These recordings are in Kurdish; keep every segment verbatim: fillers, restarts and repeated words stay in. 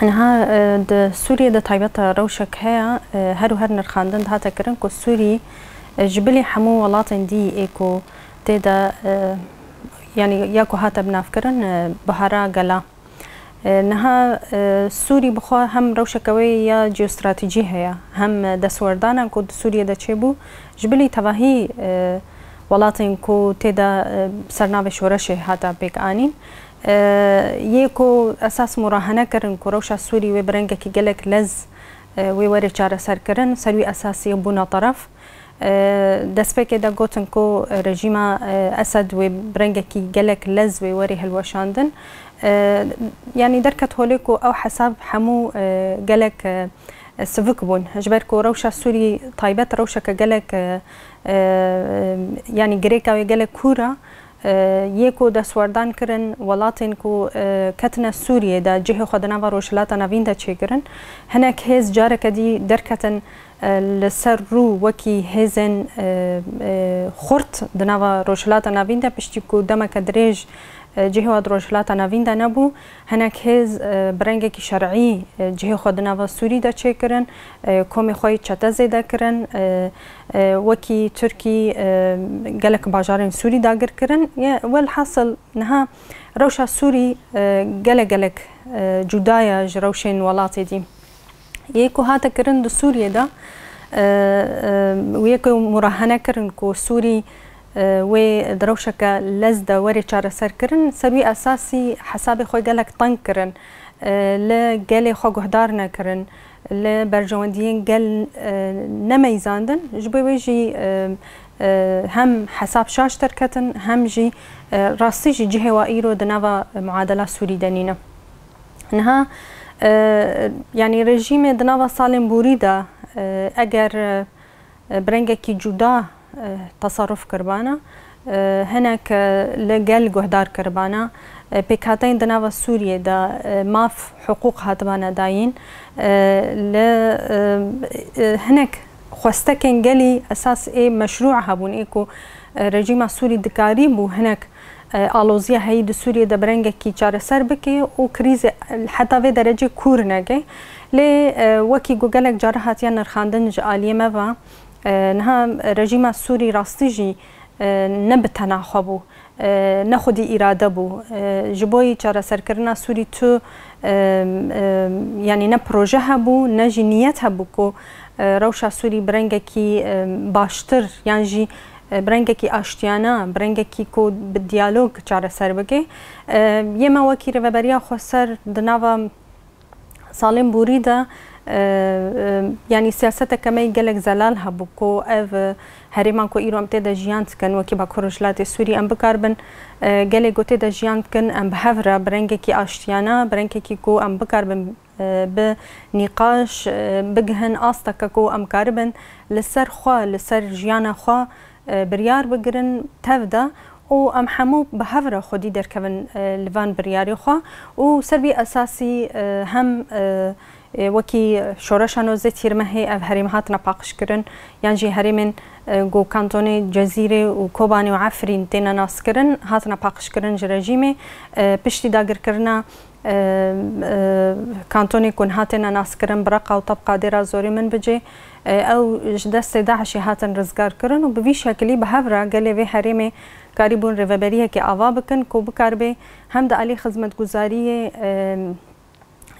Niha, e, di Sûriyê de taybet rewşek heye, e, her û her nirxandin dihate kirin ku Sûrî, e, ji bilî hemû welatên dî ê ku tê de, e, yanî ya ku hate binavkirin, e, bihara gela. E, niha, e, Sûrî bi xwe hem rewşeke wê ya jeostratejî heye, hem destwerdanan ku di Sûriyê de çêbû, ji bilî tevahî, e, welatên ku tê de, e, sernavê şoreşê hate pêk anîn. E, yê ku esas murahene kirin ku rewşa Sûrî wê bi rengekî gelek lez, e, wê were çareserkirin, ser wî esasî bûna teref. E, destpêkê de gotin ku rejîma, e, Esed wê bi rengekî gelek lez wê were hilweşandin. E, yanî derket holê ku ew hesab hemû, e, gelek, e, sivik bûn. Ji ber ku rewşa Sûrî taybet rewşeke gelek, e, e, yanî girêka wê gelek kûr e, e, yê ku destwerdan kirin, welatên ku, e, ketine Sûriyê de cihê xwe di nava Rojhilata Navîn de çêkirin. Hinek hêz careke dî derketin, e, li ser rû wekî hêzên, e, e, xurt di nava Rojhilata Navîn de, piştî ku demeke dirêj, e, cihê wan di Rojhilata Navîn de nebû. Hinek hêz, e, bi rengekî şer'î, e, cihê xwe di nava Sûrî de çêkirin, e, komê xwe yê çete zêde kirin, e, e, wekî Tirkî, e, gelek bajarên Sûrî dagir kirin. Ye, welhasil niha rewşa Sûrî, e, gelek gelek, e, cuda ye ji rewşên welatê dî. Yê ku hate kirin di Sûriyê de, e, e, û yê ku murahene kirin ku Sûrî, e, wê di rewşeke lez de were çareserkirin, ser wî esasî hesabê xwe gelek teng kirin, e, li gelê xwe guhdar nekirin, li berjewendiyên gel, e, nemeyzandin. Ji bo wê jî, e, e, hem hesab şaş derketin, hem jî, e, rastî jî cihê wa îro di nava muadela Sûrî de nîne. Niha, e, yanî rejîmê di nava salên borî de, e, eger, e, bi rengekî cuda, e, teserruf kiribana, e, hinek, e, li gel guhdar kiribana, e, pêkhateyên di nava Sûriyê de, e, maf, hiqûq hatibana dayîn, e, li, e, e, hinek xwestekên gelî esas ê meşrû hebûn, ê ku, e, rejîma Sûrî dikarîbû hinek e, aloziya heyî di Sûriyê de bi rengekî çareser bike û krîzê heta vê derecê kûr neke. Lê, e, wekî ku gelek cara hatiye nirxandin ji aliyê me ve, e, niha rejîma Sûrî rastî jî, e, ne bi tena xwe bû, e, ne xwedî îrade bû. E, ji bo yî çareserkirina Sûrî tu, e, e, yanî ne proje hebû, ne jî niyet hebû ku, e, rewşa Sûrî bi rengekî, e, baştir yan jî e, bi rengekî aştiyane, bi rengekî ku bi diyalog çareser bike. E, yê me wekî Rêveberiya Xweser di nava salên borî de, e, e, yanî siyaseteke me yê gelek zelal hebû ku ev, e, herêman ku îro em tê de jiyan dikin, wekî Bakur Rojhilatê Sûrî, em bikaribin, e, gelê ku tê de jiyan dikin, em bi hev re bi rengekî aştiyane, bi rengekî ku em bikaribin e, bi nîqaş, e, bigihin asteke ku em karibin li ser xwe, li ser jiyana xwe, e, biryar bigirin tev de û em hemû bi hev re xwedî derkevin, e, li van biryarê xwe û ser vî esasî, e, hem, e, e, wekî şoreşa nozê Tîrmehê ev herêm hatine paqijkirin yan jî herêmên, e, ku kantonê Cezîrê û Kobanê û Efrîn têne naskirin hatine paqijkirin ji rejîmê, e, piştî dagirkirina e, e, kantonê ku niha têne naskirin, Bireqa û Tebqa Dêra Zorê, Minbicê, e, ew ji destê DAIŞê hatin rizgarkirin û bi vî şekilî bi hev re gelê vê herêmê karîbûn rêveberiyekê ava bikin ku bikaribe hem di alî xizmetguzariyê, e,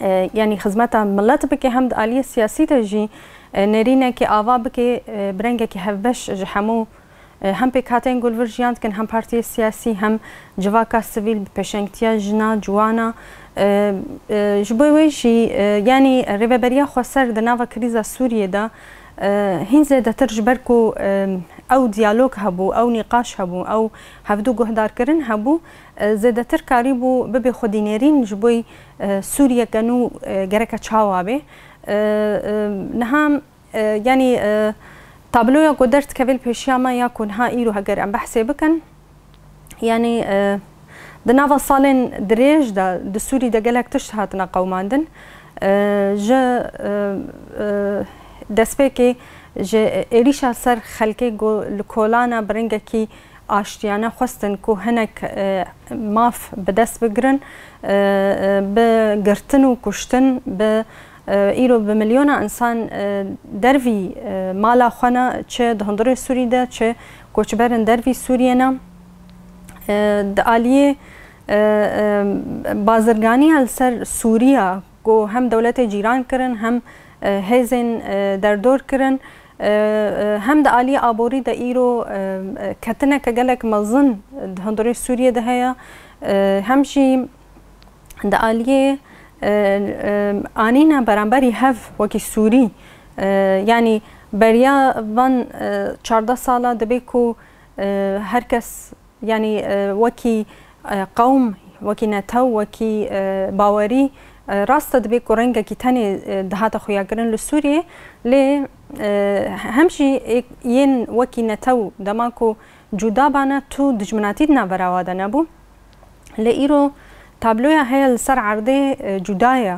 e, yanî xizmeta milet bike, hem di aliyê siyasî de jî, e, nêrînekê ava bike, e, bi rengekî hevbeş ji hemû e, hem pêkhateyên ku li vir jiyan dikin, hem partiyê siyasî, hem civaka sivîl bi pêşengtiya jina, ciwana. E, e, ji bo wê jî, e, yanî Rêveberiya Xweser di nava krîza Sûriyê de, e, hîn zêdetir ji ber ku, e, ew diyalog hebû, ew nîqaş hebû, ew hevdu guhdarkirin hebû, e, zêdetir karîbû bibe xwedî nêrîn ji bo, e, Sûriyeke nû, e, gereke çawa be. E, e, niha E, yanî, e, tabloya ku derdikeve li pêşiya me ya ku niha îro heger em behsê bikin, yanî, e, di nava salên dirêj de di Sûrî de gelek tişt hatine qewimandin. E, ji, e, e, destpêkê ji êrîşa ser xelkê ku li kolana bi rengekî aştiyane xwestin ku hinek, e, maf bi dest bigirin, e, e, bi girtin û kuştin, bi, e, îro bi milyona însan, e, dervî, e, mala xwe ne, çi di hundirê Sûrî de, çi koçberin dervî Sûriyê ne. E, di aliyê, e, e, bazirganiya li ser Sûriya ku hem dewletê cîran kirin, hem, e, hêzên, e, derdor kirin, e, e, hem di aliyê aborî de îro, e, e, ketineke gelek mezin di hundirê Sûriyê de heye, e, hem jî di aliyê, e, e, anîna beramberî hev wekî Sûrî, e, yanî beriya van, e, çardeh sala dibe ku, e, her kes, yanî, e, wekî, e, qewm, wekî netew, wekî, e, bawerî, e, rast e, dibe ku rengekî tenê, e, dihate xuyakirin li Sûriyê, lê, e, hem jî ê-, yên wekî netew dema ku cuda bane, tu dijminatî di navbera wa de nebû. Lê îro tabloya heye li ser erdê, e, cuda ye.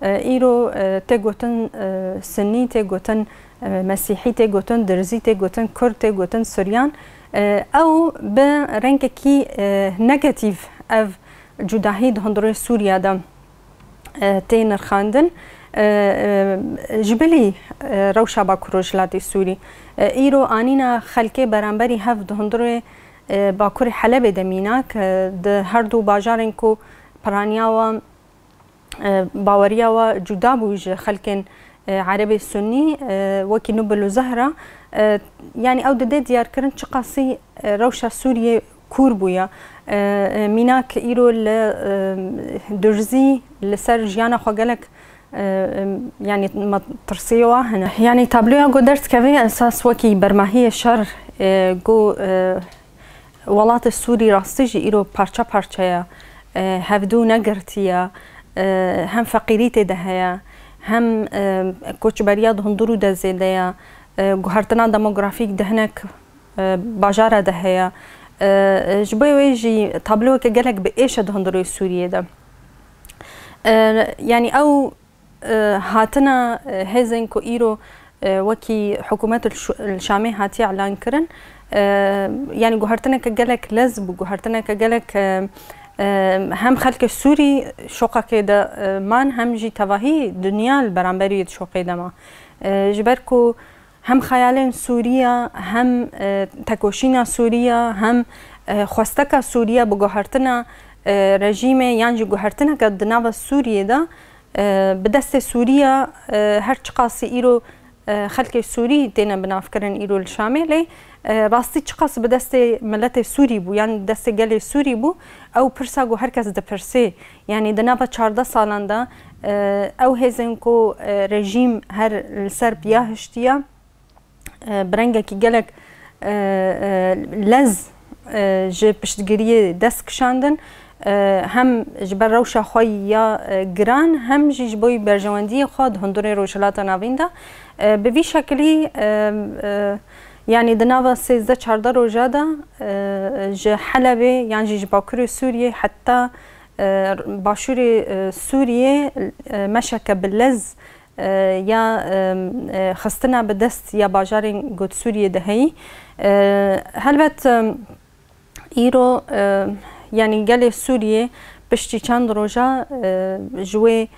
E, îro, e, tê gotin, e, Sinnî, tê gotin, e, Mesîhî, tê gotin Dirzî, tê gotin Kurd, tê gotin Suryan. E, ew bi rengekî, e, negatîf ev cudahî di hundirê Sûriya de, e, tê nirxandin. E, e, ji bilî, e, rewşa Bakur Rojhilatê Sûrî, e, îro anîna xelkê beramberî hev di hundirê, e, Bakurê Helebê de mînak, e, di her du bajarên ku piraniya wan, e, baweriya wa cuda bû ji xelkên, e, Erebê Sunnî, e, wekî Nubil û Zehra, e, yanî ew dide diyarkirin çiqasî, e, rewşa Sûriyê kûr bûye. E, e, mînak îro li, e, Durzî li ser jiyana xwe gelek, e, e, yanî metirsiyê wa hene. Yanî tabloya ku derdikeve esas wekî bermahiyê şer, e, ku, e, Welatê Sûrî rastî jî îro parça parçe ye, e, hevdû negirtî ye, e, hem feqîrî tê de heye, hem, e, koçberiya di hundirû de zêde ye, e, guhertina demografîk di hinek, e, bajara de heye. E, e, ji bo wê jî tabloyeke gelek bi êş e di hundirê Sûriyê de. E, yanî ew e, hatina, e, hêzên ku îro, e, wekî hikûmet li Şu-, li Şamê hatiye îlan kirin, e, yanî guhertineke gelek lez bû, guhertineke gelek, e, e, hem xelkê Sûrî şoqekê de, e, man, hem jî tevahî dinya li beramberî wê di şoqê de ma. E, ji ber ku hem xeyalên Sûriya, hem, e, tekoşîna Sûriya, hem, e, xwesteka Sûriya bi guhertina, e, rejîmê yan jî guhertineke di nava Sûriyê de, e, bi destê Sûriya, e, her çiqasî îro, e, xelkê Sûrî têne binavkirin îro li Şamê, lê, e, rastî çiqas bi destê miletê Sûrî bû, yan destê gelê Sûrî bû, ew pirsa ku her kes dipirsê. Yanî di nava çardeh salan de, e, ew hêzên ku, e, rejîm her li ser piya hiştiye, e, bi rengekî gelek, e, e, lez, e, ji piştgiriyê dest kişandin, e, hem ji ber rewşa xwe ya, e, giran, hem jî ji bo berjewendiyê xwe di hundirê Rojhilata Navîn de. E, bi vî şekilî, e, e, yanî di nava sêzdeh çardeh roja de, e, ji Helebê yan jî ji Bakurê Sûriyê heta, e, Başûrê, e, Sûriyê, e, meşeke bi lez, e, ya, e, e, xistina bi dest ya bajarên ku di Sûriyê de heyî. E, helbet, e, îro, e, yanî gelê Sûriyê piştî çend roja, e, ji wê,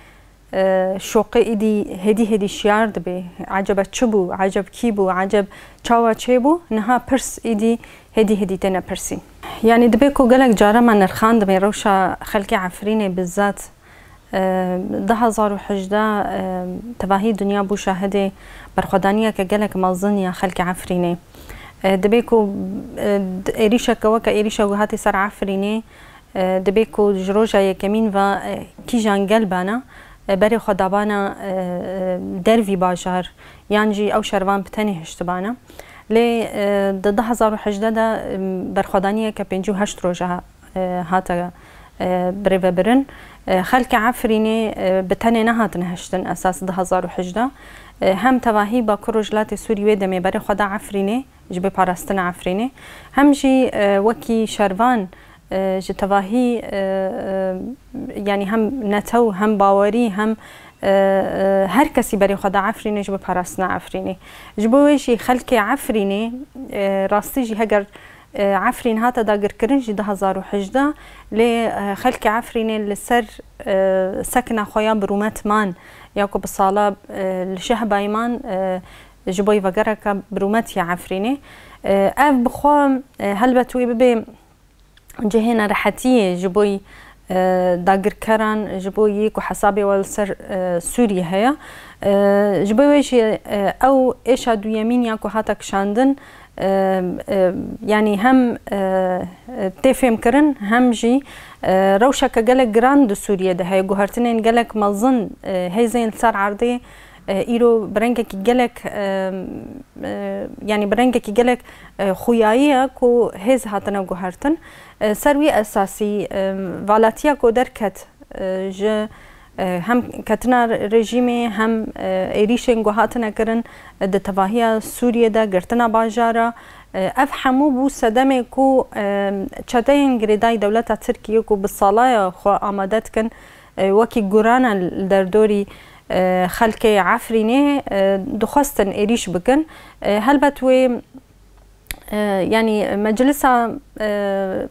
e, şoqê îdî hêdî hêdî şiyar dibe. Ecebe çi bû? Eceb kî bû? Eceb çawa çêbû? Niha pirs îdî hêdî hêdî têne pirsîn. Yanî dibe ku gelek cara me nirxandibê rewşa xelkê Efrînê bizat, e, du hezar û hejdeh, e, tevahî dinya bû şahidê berxwedaniyeke gelek mezin ya xelkê Efrînê. E, dibe ku, e, d-, êrîşeke weke êrîşa ku hatî ser Efrînê, e, dibe ku ji roja yekemîn ve, e, kîjan gel bana, e, berê xwe dabana, e, e, dervî bajar, yan jî ew şervan bi tenê hiştibana. Lê, e, di du hezar û hejdeh de, e, berxwedaniyeke pêncî û heşt roja, e, hate, e, birêvebirin. E, xelkê Efrînê, e, bi tenê nehatine hiştin esas du hezar û hejdeh. E, hem tevahî Bakur Rojhilatê Sûrî wê demê berê xwe da Efrînê, ji bo parastina Efrînê, hem jî, e, wekî şervan, e, ji tevahî, e, e, yanî hem netew, hem bawerî, hem, e, e, her kesî berê xwe da Efrînê ji bo parastina Efrînê. Ji bo wê jî xelkê Efrînê, e, rastî jî heger E, Efrîn hate dagirkirin jî du hezar û hejdeh, lê, e, xelkê Efrînê li ser, e, sekna xwe ya bi rûmet man, ya ku bi sala, e, li Şehbayê man, e, ji bo vegereke bi rûmet ya Efrînê. E, ev bi xwe, e, helbet wê bibe cihê nerehetiyê ji bo, e, dagirkeran, ji bo yê ku hesabê we li ser, e, Sûriyê heye. E, ji bo wê jî, e, ew êşa duyemîn ya ku hate kişandin, e, e, yanî hem, e, e, tê fêmkirin, hem jî, e, rewşeke gelek giran di Sûriyê de heye. Guhertinên gelek mezin, e, hêzên li ser erdê, e, îro bi rengekî gelek, e, e, yanî bi rengekî gelek, e, xuyayî ye ku hêz hatine guhertin. E, ser wî esasî, e, valatiya ku derket, e, ji, e, hem ketina rejîmê hem, e, êrîşên ku hatine kirin, e, di tevahiya Sûriyê de, girtina bajara, e, ev hemû bû sedemê ku, e, çeteyên girêdayî dewleta Tirkiyê ku bi salaya xwe amade dikin, e, wekî gurana li derdorî, e, xelkê Efrînê, e, dixwestin êrîş bikin. E, helbet wê, e, yanî Meclisa, e,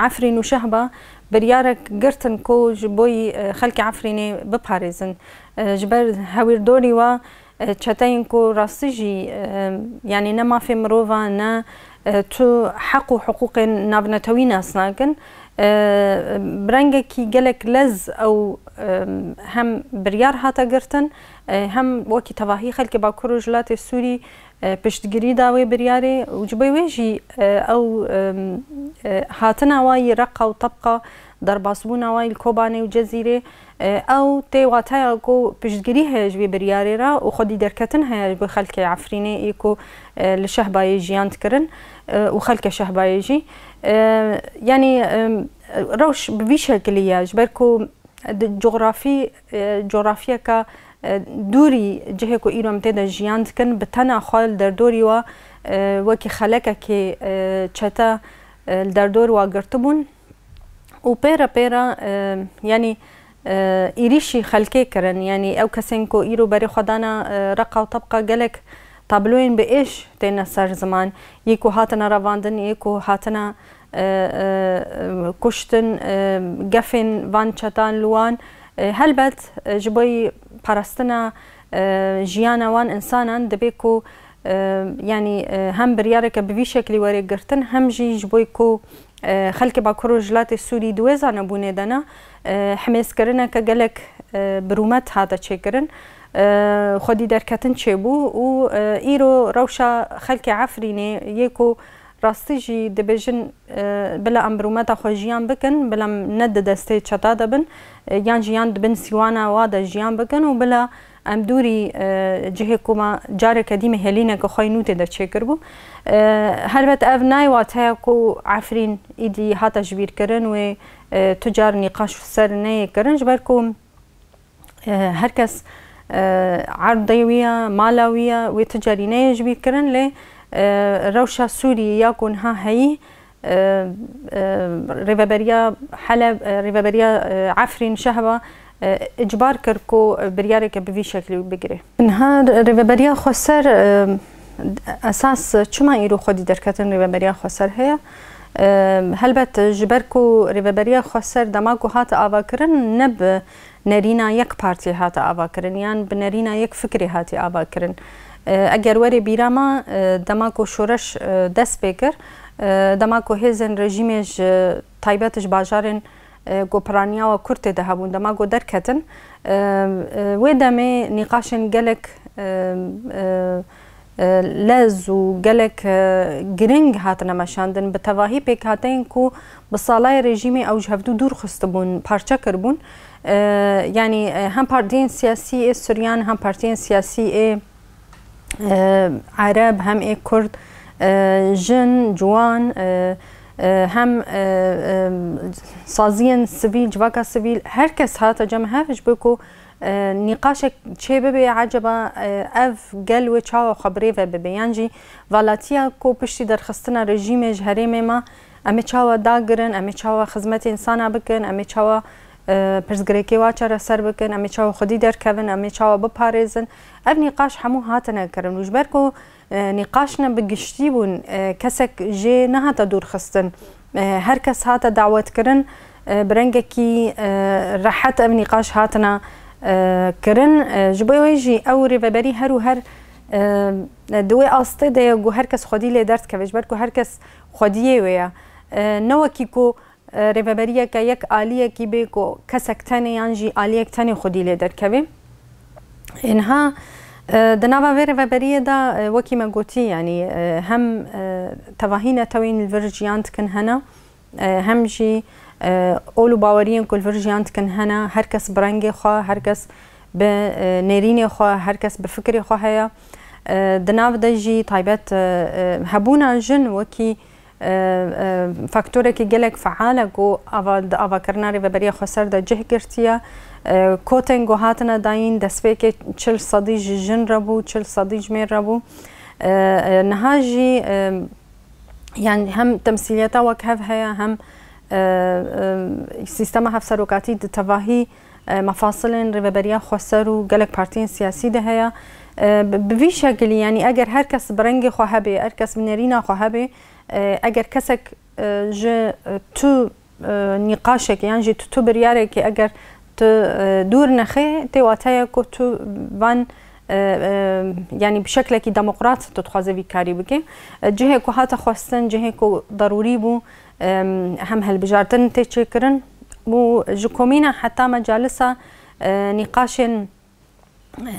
Efrîn û Şehba biryarek girtin ku ji bo, e, xelkê Efrînê biparêzin. E, ji ber hewîrdorî wa, e, çeteyên ku rastî jî, e, yanî ne mafê mirova, ne, e, tu heq û hiqûqên navnetewî nas nakin. E, bi rengekî gelek lez ew, e, hem biryar hate girtin, e, hem wekî tevahî xelkê Bakur û Rojhilatê Sûrî, e, piştgirî da wê biryarê û ji bo wê jî, e, ew, e, e, hatina wa yî Reqa û Tebqa, derbasbûna wa yî li Kobanê û Cezîrê, e, ew tê wateya ku piştgirî heye ji vê biryarê re û xwedî derketin heye ji bo xelkê Efrînê yê ku, e, li Şehbayê jiyan dikirin, e, û xelkê Şehbayê jî. E, yanî, e, rewş bi vî şekilî ye, ji ber ku di cografî, e, cografiyeke, e, dûrî cihê ku îro em tê de jiyan dikin, bi tena xwe li derdorî wa, e, wekî xelekekê, e, çete, e, li derdor wa girtibûn û pê re pê re, e, yanî, e, êrîşî xelkê kirin. Yanî ew kesên ku îro berê xwe dana, e, Reqa û Tebqa gelek tabloyên bi êş têne ser ziman. Yê ku hatine revandin, yê ku hatine e, e, e, kuştin, e, gefên van çetan li wan, e, helbet, e, ji bo parastina, e, jiyana wan insanan dibe ku, e, yanî, e, hem biryareke bi vî şeklî were girtin, hem jî ji bo ku, e, xelkê Bakur û Rojhilatê Sûrî di wê zanebûnê de ne, e, himêzkirineke gelek, e, bi rûmet hate çêkirin. E, xwedî derketin çêbû û, e, îro rewşa xelkê Efrînê yê ku rastî jî dibêjin, e, bila em bi rûmeta xwe jiyan bikin, bila em ne di destê çeta de bin, e, yan jî yan di bin sîwana wa de jiyan bikin û bila em dûrî, e, cihê ku me careke dî me hêlîneke xwe yî nû tê de çêkiribû. E, helbet ev nayê wateya ku Efrîn îdî hate jibîrkirin wê, e, tu car nîqaş ser neyê kirin, ji ber ku e, her kes, e, erdê wî ye, mala wî ye, wê tu carî neyê ji bîr kirin, lê, e, rewşa Sûrî ya ku niha heyî, e, e, Rêveberiya Heleb, e, Rêveberiya, e, Efrîn Şehba, e, îcbar kir ku biryareke bi vî şeklî bigire. Niha Rêveberiya Xweser, e, esas çima îro xwedî derketin Rêveberiya Xweser heye? E, helbet ji ber ku Rêveberiya Xweser dema ku hate avakirin ne bi nerîna yek partiyê hate avakirin yan bi nerîna yek fikrê hate avakirin. E, eger were bîra me, e, dema ku şoreş, e, dest pê kir, e, dema ku hêzên rejîmê ji taybet ji bajarên, e, ku piraniya we kurt tê de hebûn, dema ku derketin, e, e, wê demê nîqaşên gelek, e, e, e, lez û gelek, e, giring hatine meşandin. Bi tevahî pêkhateyên ku bi salayê rejîmê ew ji hevdû dûr xistibûn, parçe kiribûn. E, yanî, e, hem partiyên siyasî ê Suryan, hem partiyên siyasî ê, e, Ereb, hem ê Kurd, e, jin, ciwan, e, e, hem, e, e, saziyên sivîl, civaka sivîl, her kes hate cem hev ji bo ku e, nîqaşek çê bibe, eceba, e, ev gel wê çawa xwe bi rê ve bibe? Yan jî valatiya ku piştî derxistina rejîmê ji herêmê me, em ê çawa dagirin, em ê çawa xizmetê însana bikin, em ê çawa, e, pirsgirêkê wa çareser bikin, em ê çawa xwedî derkevin, em ê çawa biparêzin? Ev nîqaş hemû hatine kirin û ji ber ku E, nîqaşine bi giştî bûn. E, kesek jê nehate dûrxistin. E, her kes hate dawetkirin. E, bi rengekî, e, rehet ev nîqaş hatine, e, kirin. E, ji bo wê jî ew rêveberî her û her, e, di wê astê de ye ku her kes xwedî lê derdikeve, ji ber ku her kes xwediyê wê ye. E, ne wekî ku e, rêveberiyeke yek aliyekî bê ku kesek tenê yan jî aliyek tenê xwedî lê derkeve. Ê niha, e, di nava vê rêveberiyê de, e, wekî me gotî, yanî, e, hem, e, tevahî netewên li vir jiyan dikin hene, e, hem jî, e, ol û baweriyên ku li vir jiyan dikin hene, her kes bi rengê xwe, her kes bi, e, nêrînê xwe, her kes bi fikrê xwe heye. E, di nav de jî taybet, e, e, hebûna jin wekî e, e, faktorekî gelek feal e ku ava, di avakirina Rêveberiya Xweser de cih girtiye. E, kotên ku hatine dayîn, destpêkê çil sedî ji jin re bû, çil sedî ji mêr re bû. E, e, niha jî, e, yani hem temsîliyeta wekhev heye, hem, e, e, sîstema hevserokatî di tevahî, e, mefasilên Rêveberiya Xweser û gelek partiyên siyasî de heye. E, bi, bi vî şekilî, yani eger her kes bi rengê xwe hebe, her kes bi nêrîna xwe hebe, E, eger kesek, e, ji, e, tu, e, nîqaşekê yan jî tu, tu biryarekê eger tu, e, dûr nexê, tê wateya ku tu van, e, e, yanî bi şeklekî demokrat tu dixwaze vî karî bike. E, cihê ku hate xwestin, cihê ku derûrî bû, e, hem hilbijartin tê çêkirin û ji komîna heta mecalisa, e, nîqaşên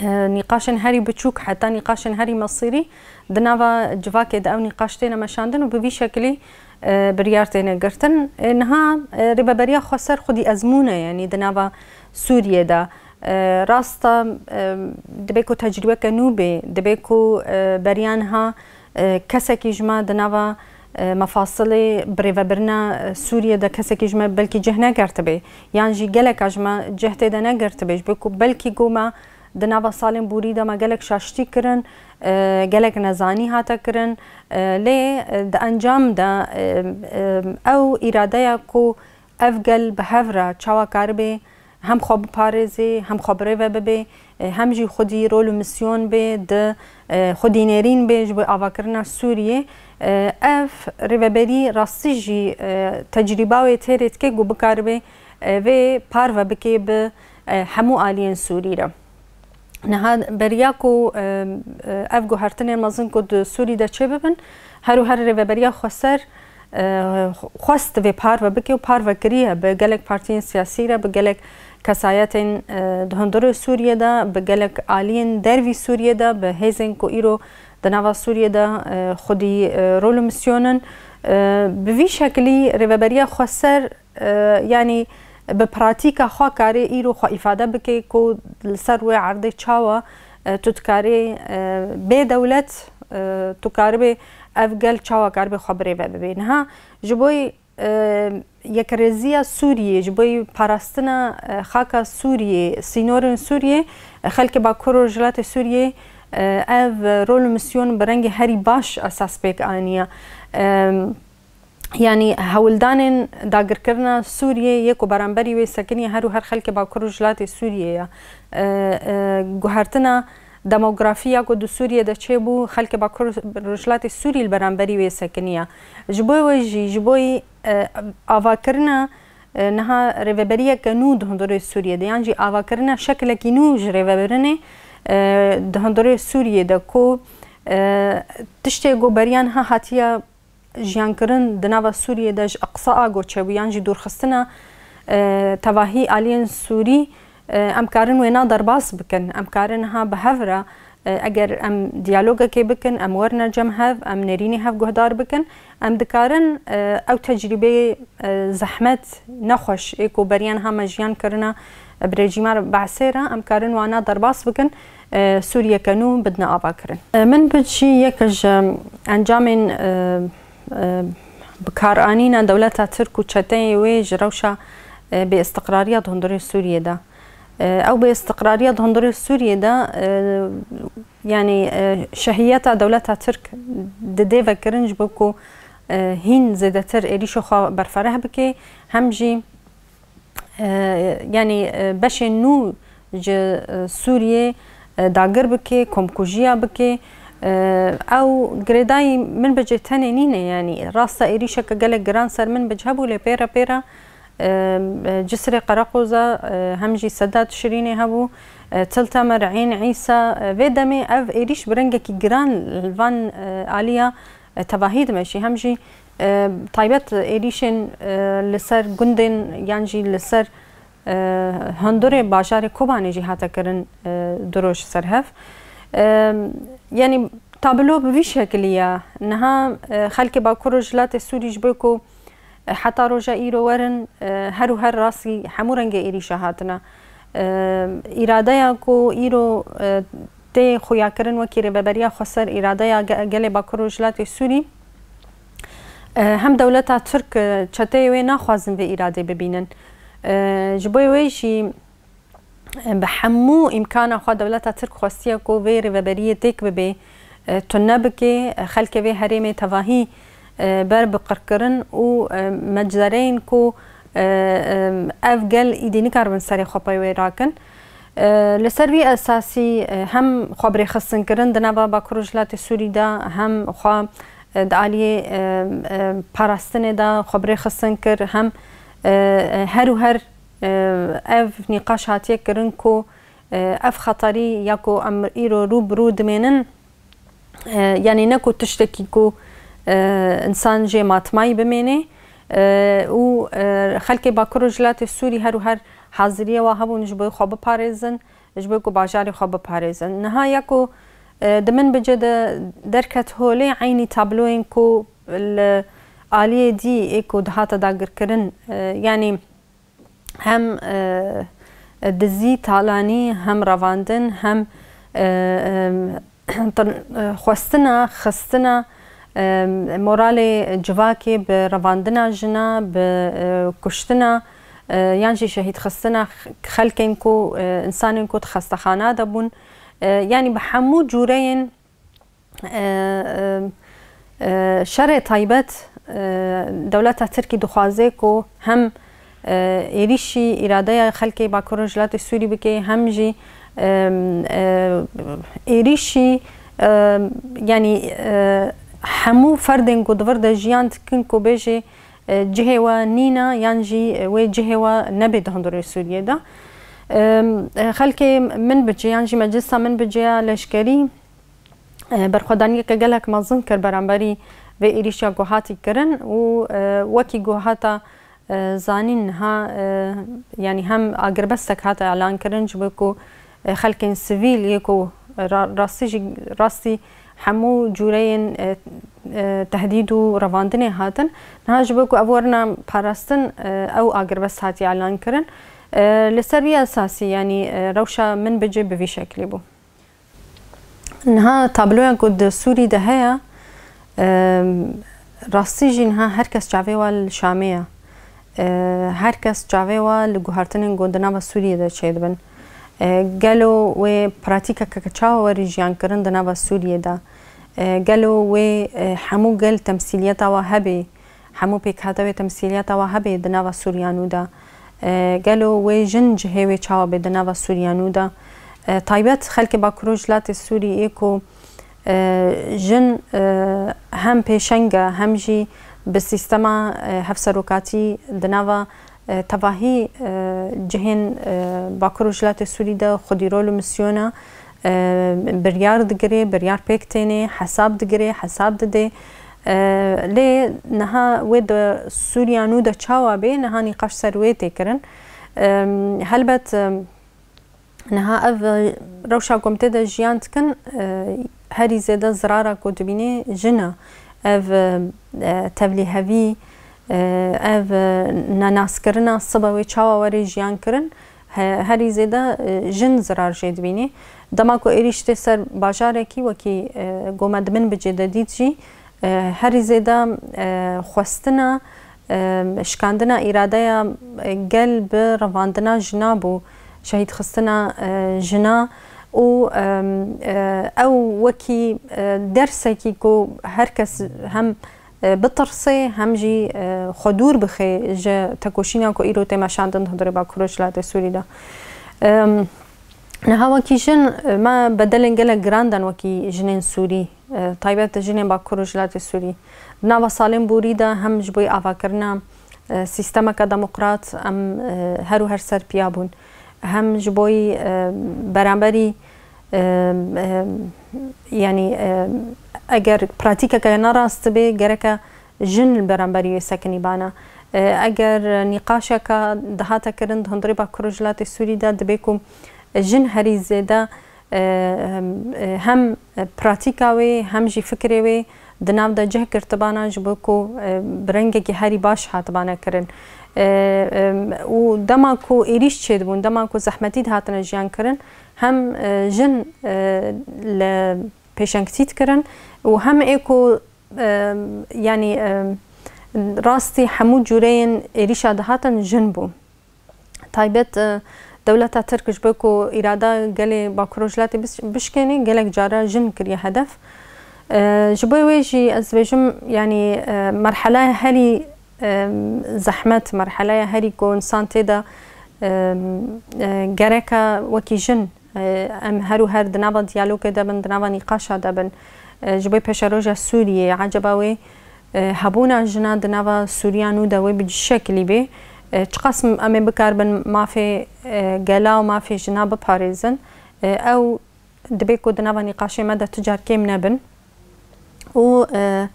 e, nîqaşên herî biçûk heta nîqaşên herî mesîrî di nava civakê de ew nîqaş têne meşandin û bi vî şekilî, e, biryar têne girtin. E, niha, e, Rêveberiya Xweser xwedî ezmûn e, yanî di nava Sûriyê de. E, rast e, e, dibê ku tecrûbeke nû bê, dibê ku, e, beriya niha, e, kesekî ji me di nava, e, mefasilê birêvebirina, e, Sûriyê de kesekî ji me belkî cih negertibê, yan jî geleka ji me cih tê de negertibê, ji bo ku belkî ku me di nava salên borî de me gelek şaştî kirin, e, gelek nezanî hate kirin, e, lê, e, di encam de, e, e, ew îradeya ku ev gel bi hev re çawa karibê hem xwe biparêzê, hem xwe birêve bibê, e, hem jî xwedî rol û misyon bê, di, e, xwedî nêrîn bê ji bo avakirina Sûriyê. E, ev rêveberî rastî jî, e, tecrîba wê têrê dike ku bikaribê, e, vê parve bikê bi, e, hemû aliyên Sûrî re. Niha beriya ku, e, e, ev guhertinên mezin ku di Sûrî de çêbibin, her û her Rêveberiya Xweser, e, xwest vê parve bike û parve kiriye bi gelek partiyên siyasî re, bi gelek kesayetên, e, di hundirê Sûriyê de, bi gelek aliyên dervî Sûriyê de, bi hêzên ku îro di nava Sûriyê de, e, xwedî, e, rol û misyon in. E, bi vî şekilî Rêveberiya Xweser, e, yanî bi pratîka xwe karê îro xwe îfade bike ku li ser wê erdê çawa, e, tu dikarê, e, bê dewlet, e, tu karibê ev gel çawa karibê xwe birêve bibê. Niha ji bo, e, yekrêziya Sûriyê, ji bo parastina, e, xaka Sûriyê, sînorên Sûriyê, e, xelkê Bakur û Rojhilatê Sûriyê, e, ev rol û misyon bi rengê herî baş esas pêk aniye. E, Yanî hewldanên dagirkirina Sûriyê yê ku beramberî wê sekiniye her û her xelkê Bakur û Rojhilatê Sûriyê ye. E, e, guhertina demografî ya ku di Sûriyê de çêbû, xelkê Bakur û Rojhilatê Sûrî li beramberî wê sekiniye. Ji bo wê jî, ji bo, e, avakirina, e, niha rêveberiyeke nû di hundirê Sûriyê de, yan jî avakirina şekilekî nû ji rêvebirinê, e, di hundirê Sûriyê de ku, e, tiştê ku beriya niha hatiye jiyankirin di nava Sûriyê de ji Eqsa a ku çêbû yan jî dûrxistina, e, tevahî aliyên Sûrî, e, em karin wêna derbas bikin. Em karin niha bi hev re, e, eger em diyalogekê bikin, em werine cem hev, em nêrînê hev guhdar bikin, em dikarin, e, ew tecrîbeyê, e, zehmet, nexweş ê ku beriya niha me jiyan kirine, e, bi rejîma Be'sê re, em karin wana derbas bikin. e, Sûriyeke nû bidine avakirin. E, min bi jî yek ji encamên, e, e, bikaranîna dewleta Tirk û çeteyê wê ji rewşa, e, bêistiqrariya di hundirê Sûriyê de. E, ew bêistiqrariya di hundirê Sûriyê de, e, yanî, e, şehiyeta dewleta Tirk didê vekirin ji bo ku, e, hîn zêdetir êrîşa xwe berfereh bike, hem jî e, yanî, e, beşên nû ji, e, Sûriyê, e, dagir bike, komkujiya bike, Ew girêdayî Minbicê tenê nîne, yanî rasta êrîşeke gelek giran ser Minbic hebû, lê pê re pê re, e, e, Cisrê Qereqoza, e, hem jî Seda Tişirînê hebû, e, Til Temer, Eyn Îsa, e, vê demê ev êrîş bi rengekî giran li van, e, aliya, e, tevahî dimeşî. Hem jî, e, taybet êrîşên, e, li ser gundên yan jî li ser, e, hundurê bajarê Kobanê jî hate kirin, e, du roj ser hev. E, yanî tablo bi vî şekilî ye. Niha, e, xelkê Bakur Rojhilatê Sûrî ji bo ku, e, heta roja îro werin, e, her û her rastî hemû rengê êrîşa hatine. E, îradeya ku îro, e, tê xuyakirin wekî Rêveberiya Xweser, îradeya ge-, gelê Bakur Rojhilatê Sûrî, e, hem dewleta Tirk, e, çeteyê wê naxwazin vê îradê bibînin. E, ji bo wê jî, e, bi hemû îmkana xwe dewleta Tirk xwestiye ku vê rêveberiyê têk bibe, e, tune bike, e, xelkê vê herêmê tevahî, e, ber bi qirkirin û, e, meczereyên ku, e, e, ev gel îdî nikaribin serê xwe pey wê rakin. E, li ser vî esasî, e, hem xwe birêxistinkirin di nava Bakur Rojhilatê Sûrî de, hem xwe, e, di aliyê, e, e, parastinê de xwe birêxistin kir, hem, e, e, her û her, e, ev nîqaş hatiye kirin ku, e, ev xeterî ya ku em îro rû bi rû dimênin, e, yanî ne ku tiştekî ku, e, însan jê matmayî bimênê, e, û, e, xelkê Bakur Rojhilatê Sûrî her û her haziriyê wa hebûn ji bo xwe biparêzin, ji bo ku bajarê xwe biparêzin. Niha ya ku, e, di Minbicê de derket holê, eynî tabloyên ku li aliyê dî ê ku dihate dagirkirin, e, yanî hem, e, dizî, talanî, hem revandin, hem, e, e, tin-, e, xwestina, xistina, e, moralê civakê bi revandina jina, bi, e, kuştina, e, yan jî şehîdxistina x-, xelkên ku, e, însanên ku di xestexana de bûn. E, yanî bi hemû cûreyên, e, e, e, şerê taybet, e, dewleta Tirkî dixwaze ku hem, e, êrîşî îradeya xelkê Bakur Rojhilatê Sûrî bike, hem jî, e, e, êrîşî, e, yanî, e, hemû ferdên ku di vir de jiyan dikin ku bêjê, e, cihê we nîne yan jî, e, wê cihê we nebê di hundirê Sûriyê de. E, e, xelkê Minbicê yan jî Meclisa Minbicê ya Leşkerî, e, berxwedaniyeke gelek mezin kir beramberî vê êrîşa ku hatî kirin û, e, wekî ku hate, e, zanîn niha, e, yanî hem agirbestek hate elan kirin ji bo ku, e, xelkên sivîl yê ku ra-, rastî jî, rastî hemû cûreyên, e, e, tehdîd û revandinê hatin. Niha ji bo ku ev werina parastin, e, ew agirbest hatiye elan kirin. E, li ser vî esasî, yanî, e, rewşa Minbicê bi vî şeklî bû. Niha tabloya ku di Sûrî de heye, e, rastî jî niha her kes çavê we li Şamê ye. E, her kes çavê we li guhertinên ku di nava Sûriyê de çêdibin. E, gelo wê pratîkeke çawa werî jiyan kirin di nava Sûriyê de? E, gelo wê, e, hemû gel temsîliyeta we hebe, hemû pêkhate wê temsîliyeta we hebe di nava Sûriya nû de? E, gelo wê jin cihê wê çawa bê di nava Sûriya nû de? E, taybet xelkê Bakur Rojhilatê Sûrî ê ku, e, jin, e, hem pêşeng e, hem jî bi sîstema, e, hevserokatî di nava, e, tevahî, e, cihên, e, Bakur Rojhilatê Sûrî de xwedî rol û misyon e, e, biryar digirê, biryar pêk tênê, hesab digirê, hesab didê. E, lê niha wê di Sûriya nû de çawa bê, niha nîqaş ser wê tê kirin. E, helbet, e, niha ev, e, rewşa ku em tê de jiyan dikin, e, herî zêde zirara ku dibînê jin e. Ev, e, tevlîhevî, e, ev, e, nenaskirina sibe wê çawa were jiyan kirin, he-, herî zêde, e, jin zirar jê dibînî. Dema ku êrîş tê ser bajarekî wekî, e, ku me di Minbicê de dît jî, e, herî zêde, e, xwestina, e, şikandina îradeya, e, gel bi revandina jina bû, şehîdxistina, e, jina û, e, e, ew wekî, e, dersekî ku her kes hem e, bitirsê, hem jî, e, xwe dûr bixê ji tekoşîna ku îro tê meşandin di hundirê Bakur Rojhilatê Sûrî de. Em, niha wekî jin, e, me bedelên gelek giran dan wekî jinên Sûrî. e, taybet jinên Bakur û Rojhilatê Sûrî. Di nava salên borî de hem ji bo avakirina, e, sîstemeke demokrat em, e, her û her ser piya bûn. Hem ji bo, e, beramberî, e, e, yanî, e, eger pratîkeke ne rast be, gereke jin li beramberî wê sekinîbana. E, eger nîqaşeke dihate kirin di hundirê Bakur û Rojhilatê Sûrî de, dibê ku jin herî zêde, e, e, hem pratîka wê hem jî fikirê wê di nav de cih girtibana, ji bo ku, e, bi rengekî herî baş hatibane kirin. E, e, û dema ku êrîş çêdibûn, dema ku zehmetî dihatine jiyan kirin, hem, e, jin, e, li pêşengtî dikirin û hem ê ku, e, yanî, e, rastî hemû cûreyên êrîşa dihatin jin bû. Taybet, e, dewleta Tirk ji bo ku îrada gelê Bakur Rojhilatê bis-, bişkênê, gelek cara jin kiriye hedef. E, ji bo wê jî ez dibêjim, yanî, e, merheleya herî, e, zehmet, merheleya herî ku însan tê de, e, e, gereke wekî jin, e, em her û her di nava diyalogê de bin, di nava nîqaşa de bin. E, ji bo pêşeroja Sûriyê, eceba wê, e, hebûna jina di nava Sûriya nû de wê bi çi şekilî bê? E, çiqas em ê bikaribin mafê, e, gela û mafê jina biparêzin, e, ew dibê ku di nava nîqaşê me de tu car kêm nebin. Û, e,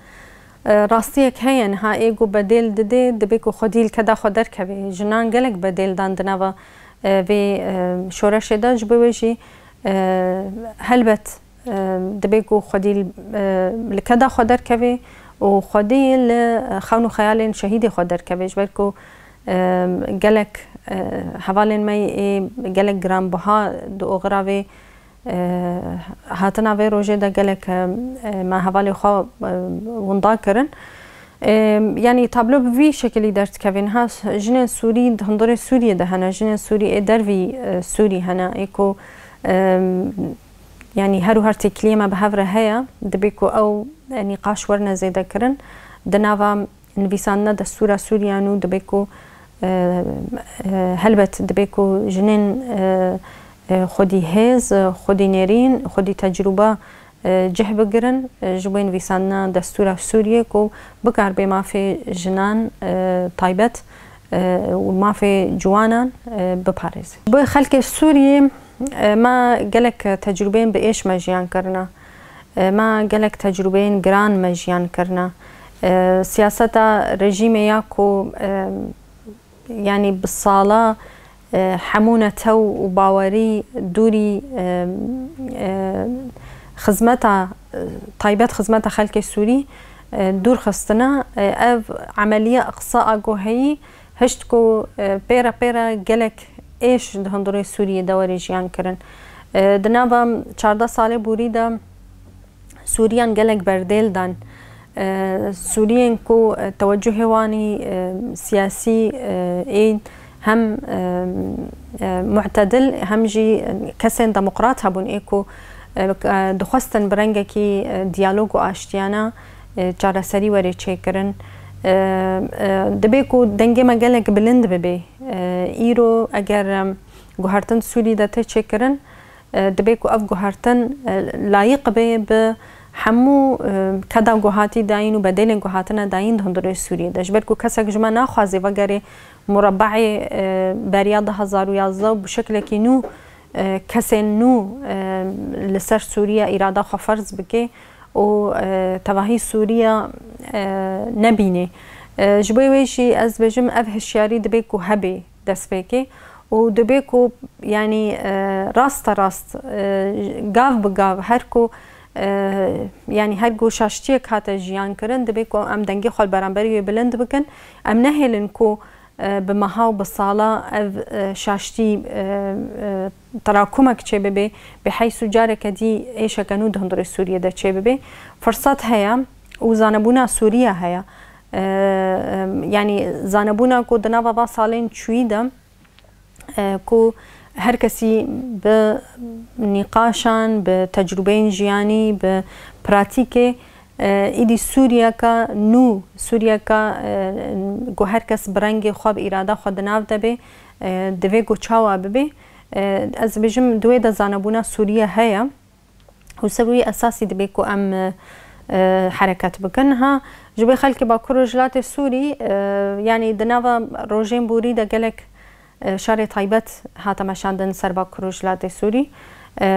e, rastiyek heye niha ê ku bedêl didê, dibê ku xwedî li keda xwe derkeve. Jinan gelek bedêl dan di nava, e, vê, e, şoreşê de. Ji bo wê jî, e, helbet, e, dibê ku xwedî, e, li keda xwe derkeve û xwedî li xewn û xeyalên şehîdê xwe derkeve. Ji ber ku, e, gelek, e, hevalên me yê gelek giranbiha di oxira vê, e, hatina vê rojê de gelek, e, me hevalê xwe, e, winda kirin. E, yanî tablo bi vî şekilî derdikeve. Niha jinên Sûrî di hundirê Sûriyê de hene, jinên Sûrî ê dervî, e, Sûrî hene, ê ku, e, yanî her û her têkiliyê me bi hev re heye, dibê ku ew, e, nîqaş werine zêde kirin. Di nava nivîsandina destûra Sûriya nû dibê ku, e, e, helbet dibê ku jinên, e, e, xwedî hêz, e, xwedî nêrîn, xwedî tecrûbe, e, cih bigirin, e, ji bo nivîsandina destûra Sûriyê ku bikaribe mafê jinan, e, taybet, e, û mafê ciwanan, e, biparêze. Ji bo xelkê Sûriyê, e, me gelek tecrûbeyên bi êş me jiyan kirine. E, me gelek tecrûbeyên giran me jiyan kirine. E, siyaseta rejîmê ya ku, e, yanî bi sala, e, hemû netew û bawerî dûrî, e, e, xizmeta, e, taybet xizmeta xelkê Sûrî, e, dûr xistine. E, ev emeliya iqsa a ku heyî hişt ku, e, pê re pê re gelek êş di hundirê Sûriyê de were jiyan kirin. E, di nava çardeh salê borî de Sûriyan gelek berdêl dan. E, Sûriyên ku, e, tewecihê wanî, e, siyasî, e, ê hem, e, e, mu'tedil hem jî kesên demokrat hebûn ê ku, e, e, dixwestin bi rengekî, e, diyalog û aştiyane, e, çareserî were çêkirin. E, e, dibê ku dengê me gelek bilind bibe. E, îro eger, em, guhertin Sûrî de tê çêkirin, e, dibê ku ev guhertin, e, layiq be bi hemû, e, keda ku hatî dayîn û bedêlên ku hatine dayîn di hundirê Sûriyê de. Ji ber ku kesek ji me naxwaze vegerê murebe'ê, e, beriya du hezar û yazdeh û bi şeklekî nû, e, kesên nû, e, li ser Sûriye îrada xwe ferz bike û, e, tevahî Sûriye, e, nebîne. E, ji bo wê jî ez dibêjim ev hişyarî dibê ku hebe destpêkê û dibê ku, yanî, e, raste rast, e, gav bi gav her ku, e, yanî her ku şaştiyek hate jiyan kirin, dibê ku em dengê xwe li beramberî wê bilind bikin. Em nehêlin ku, e, bi meha û bi sala ev, e, şaştî, e, e, terakumek çêbibe, bi heysu careke dî êşeke nû di hundirê Sûriyê de çêbibe. Firsat heye û zanebûna Sûriye heye. E, e, yanî zanebûna ku di nava va salên çûyî de, e, ku her kesî bi nîqaşan, bi tecrûbeyên jiyanî, bi pratîkê, e, îdî Sûriyeka nû, Sûriyeka, e, ku her kes bi rengê xwe, bi îrada xwe di nav de bê, e, divê ku çawa bibe. E, ez dibêjim di wê de zanebûna Sûriye heye. û ser wî esasî dibê ku em, e, e, hereket bikin. Ha, ji bo xelkê Bakur Rojhilatê Sûrî, e, yanî di nava rojên borî de gelek, e, şerê taybet hate meşandin ser Bakur Rojhilatê Sûrî. E,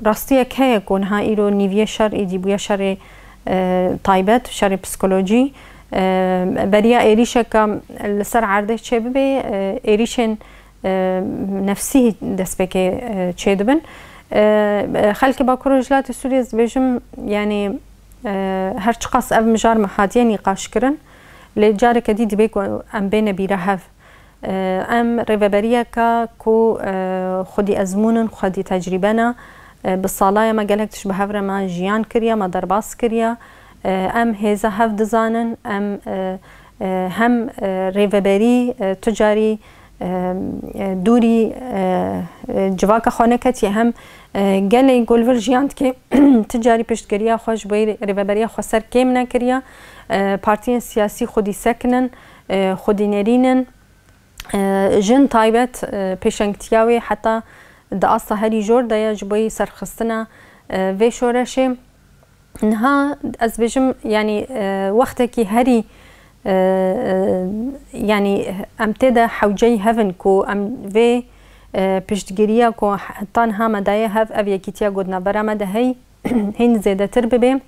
rastiyek heye ku niha îro nîviyê şer êdî bûye şerê, e, taybet, şerê psikolojî. E, beriya êrîşeke li ser erdê çêbibe, e, êrîşên e, nefsî destpêkê, e, çêdibin. E, e, xelkê Bakur Rojhilatê Sûriyê, ez dibêjim, yanî, e, her çiqas ev mijar me hatiye nîqaşkirin, lê careke dî dibê ku em bêne bîra hev. E, em rêveberiyeke ku, e, xwedî ezmûn in, xwedî tecrîbe ne, e, bi salaya me gelek tişt bi hev re me jiyan kiriye, me derbas kiriye. E, em hêza hev dizanin, em, e, e, hem, e, rêveberî, e, tu carî, e, e, dûrî, e, e, civaka xwe neketiye, hem, e, gelê ku li vir jiyan dike, tu carî piştgiriya xwe ji bo rêveberiya xweser kêm nekiriye. E, partiyên siyasî xwedî sekinin, e, xwedî nerînin. E, jin taybet, e, pêşengtiya wê heta di asta herî jor de ye ji bo serxistina, e, vê şoreşê. Niha ez bêjim, yanî, e, wextekî herî, e, e, yanî em tê de hewceyî hev in ku em vê, e, piştgiriya ku heta niha me daye hev, ev yekîtiya ku di navbera me de heyî, hîn zêdetir bibe,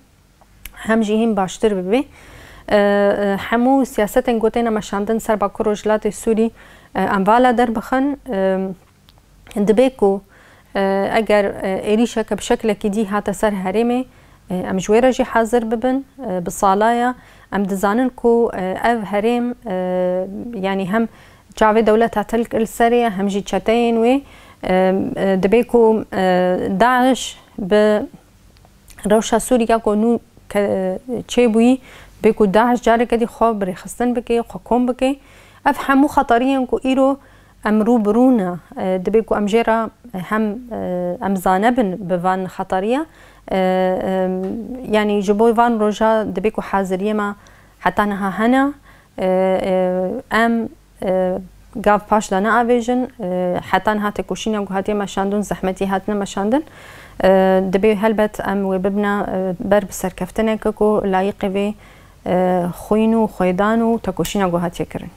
hem jî hîn baştir bibe. E, e, hemû siyasetên ku têne meşandin ser Bakur Rojhilatê Sûrî, e, em vala derbixin. E, Dibê ku, e, eger, e, êrîşeke bi şeklekî dî hate ser herêmê, e, em ji wê re jî hazir bibin, e, bi salaya. Em dizanin ku, e, ev herêm, e, yanî hem çavê dewleta Tirk li serê ye, hem jî çeteyên wê. E, e, dibê ku, e, DAIŞ bi rewşa Sûriya ku nû ke-, çêbûyî, bê ku DAIŞ careke dî xwe bi rêxistin bike, xwe kom bike. Ev hemû xeteriyên ku îro em rû bi rû ne, e, dibê ku em jê re hem, e, em zane bin bi van xeteriya. E, e, yanî ji bo van roja dibê ku haziriyê me heta niha hene. E, e, em e, gav paş de neavêjin, e, heta niha têkoşîna ku hatiye meşandin, zehmetî hatine meşandin, e, dibê helbet em wê bibine, e, ber bi serkeftineke ku layiqê vê, e, xwîn û xwêdan û têkoşîna ku hatiye kirin.